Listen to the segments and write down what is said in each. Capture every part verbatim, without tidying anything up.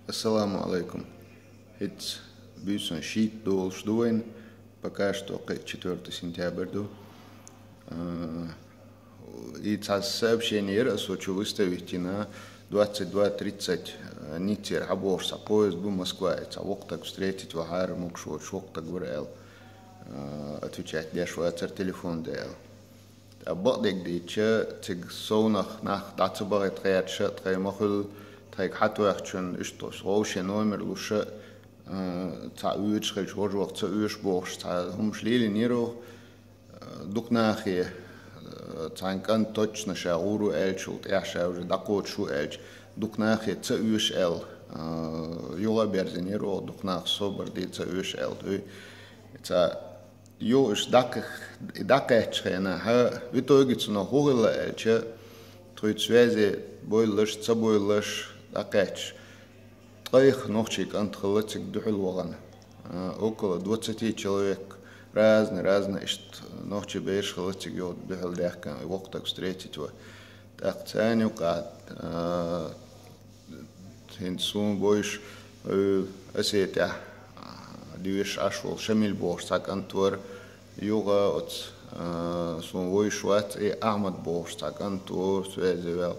Ассаламу алейкум. ХӀинца буьйсанна шийтта долуш ду вайн, пока что кхе четвёртое сентябрь ду. А, и цхьа сообщение яра аса чу выставить йина, двадцать два тридцать, а, Ниццера хьабохуш цхьа поезд бу Москва, и цхьа воккха стаг встретить вахьара, могуш воцуш воккха стаг вара аьлла, а, отвечать деш вацара телефон дӀа аьлла. ТӀаккха бакъдерг дийцича, цига совнах нах дӀа ца бахийта гӀерташ, тхайн ма хуьллу, тхайга хьатоьхначунна иштта вовшийн номер луш, а, цхьа оьшуш хилча, важа ваха ца оьшу бохуш, цхьа хӀумаш лелийнера оха, а, дукха нахе, а, цхьана кӀанта точно ша гӀур ву аьллачул тӀаьхьа ша уже дӀакхочуш ву аьлча, дукха нахе ца оьшу аьлла, а, юха а берзийнера оха, дукха нах собар де ца оьшу аьлла дуй. Цхьа юха уьш дӀакх-, дӀакхаьчча хенахь, в итоге цунах хӀун хилла аьлча, тхоьца связе бойлалаш, ца бойлалаш, дӀакхаьчча, ткъех нохчийн кӀант хилла цига дуьхьал вахана. А, около двадцати человек, разный, разный иштта нохчийн бераш хилла цига юха дуьхьал даьхкина, воккха стаг встретить ван. ТӀаккха царна юкъахь, а, хӀинца суна вовшах, э, Осетехь, а, доьшуш Ӏаш волу Шамиль бохуш цхьа кӀант вара, юха оцу, а, суна вовшах вац, и Ахьмад бохуш цхьа кӀант ву, связе ваьлла.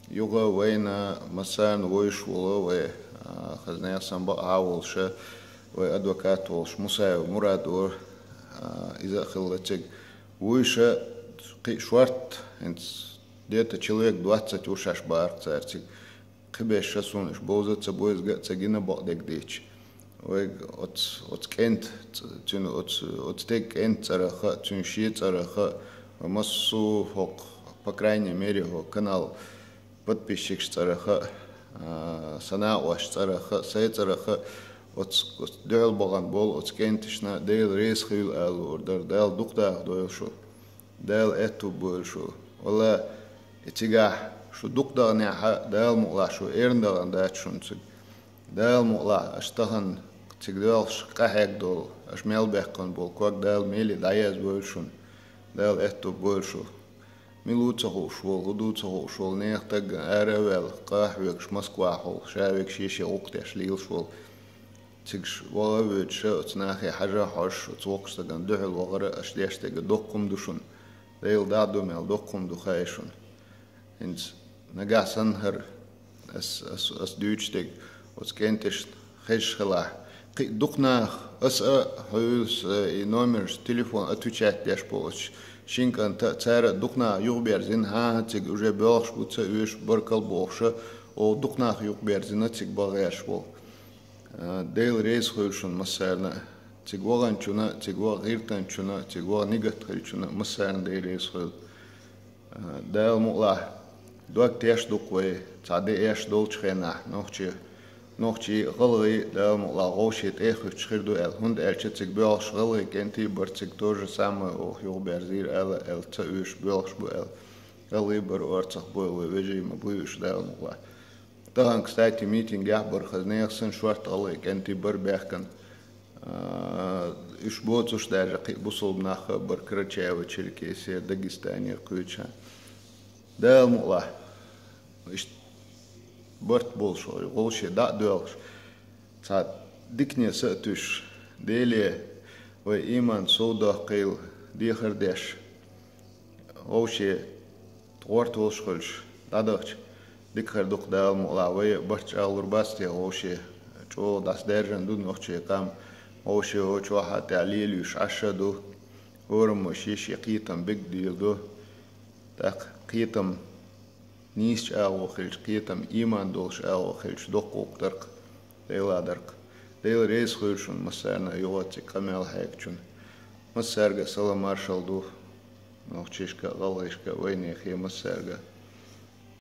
Юха вайна массарна вовшах волу вай, а, хаза нехан санна бакъахьа волуш, вай адвокат волуш Мусаев Мурад вара, а, иза а хилла цига. Вуьйш кхин шортта, хӀинца где-то человек двадцать ву шаьш бахара цара цига. Кхиберш суна уьш бовза а ца, бовза а ца гина, бакъдерг дийцича. Вайга оцу, оцу кӀентан ц-, цуьнан оцу, оцу стеган кӀентан цӀарах а, цуьнан шен цӀарах а, массо а хӀокху, по крайней мере, хӀокху каналан подписчикаш цӀарах а, а, сан накъостий цӀарах а, сайн цӀарах а, оцу, оцу дуьхьал бахана болу оцу кӀенташна Дела реза хуьлда ала луур дара, Дала дукха даха дойла шу. Дала аьтту бойла шу. Валла, и цигахь шу дукха даханехь а, Дала мукъалахь, шу эрна дахана дац шуна цига. Дала мукъалахь, аша тахана цига доьлхуш къахьегна долу, аша мел баьккхина болу ког Дала меле дӀаязбойла шуна. Дала аьтту бойла шу. Мила ву ца хууш волу, хӀун ду ца хууш волу нехан стаг ара а ваьлла, къахьоьгуш Москвахь волу, ша вегаш шен-шен гӀуллакх деш лелаш волу. Цига ш-, ваха а воьдуш, оцу нахе хьажа а хьожуш, оцу воккхачу стагана дуьхьал вахара аша деш дерг доккха хӀума ду шуна. Делан дӀа а ду мел доккха хӀума ду хаьа шуна. ХӀинца нагахь санна хӀара ас, ас, ас дуьйцуш дерг оцу кӀенташна хезаш хилахь, кхин а дукха нах, ас а хьуьллуш, э, и номерш, телефон отвечать деш болу оцу шина кӀанта а, цара а дукха нах юхаберзийна, хӀан-хӀа, цига уже боьлхуш бу, ца оьшу, баркалла бохуш а, оха дукха нах юхаберзийна цига баха гӀерташ болу. А, Дела реза хуьлда шуна массарна а. Цига ваханчунна а, цига ваха гӀиртинчунна а, цига ваха нигат хиллачунна а массарна Дела реза хуьлда. А, Дала мукъалахь, дог тешна ду-кх вай, цхьа де эшна долчу хенахь, нохчий, нохчий а, гӀалгӀай а, Дала мукъалахь, вовшийн тӀе а хуьттуш хир ду аьлла, хӀунда аьлча цига боьлхуш гӀалгӀай кӀентий а бара цига, то же самое оха юхаберзийра ала аьлла, ца оьшу боьлхуш бу аьлла. ГӀалгӀай а бара орцах, бойла вай вежарий, ма буй уьш, Дала мукъалахь. Тахана, кстати, митингехь бара хаза нехан санна шортта гӀалгӀай кӀентий бара баьхкина. А, уьш боцуш даже кхин а бусалба нах а бара Карачаево-Черкесия, Дагестане кхуьйсуш. Дала мукъалахь, иштта барт болуш вай, вовшийн дӀа а доьлхуш, цхьа дикане са а туьйсуш, Деле вай ийман совдоккхийла, дехар деш, вовшийн гӀорта волуш хуьлуш дӀадахча, дика хир ду-кх, Дала мукъалахь, вай а барт чӀагӀлур бац те вовшийн? ЧӀогӀа дӀасадаьржина ду нохчийн къам, вовшийн вочохь а тӀехь лелош Ӏаш а ду, хӀораммо шен-шен кхетам бегдийла ду. ТӀаккха кхетам нийсачу агӀо хилча, кхетам ийман долуш агӀо хилча, доккха гӀуллакх дара-кх, Дела дара-кх. Дела реза хуьлда шуна массарна а, юха цига къамел хьегначунна. Массаьрга а салам-маршалла ду, нохчашка а, гӀалгӀашка а, вайнехан массаьрга а.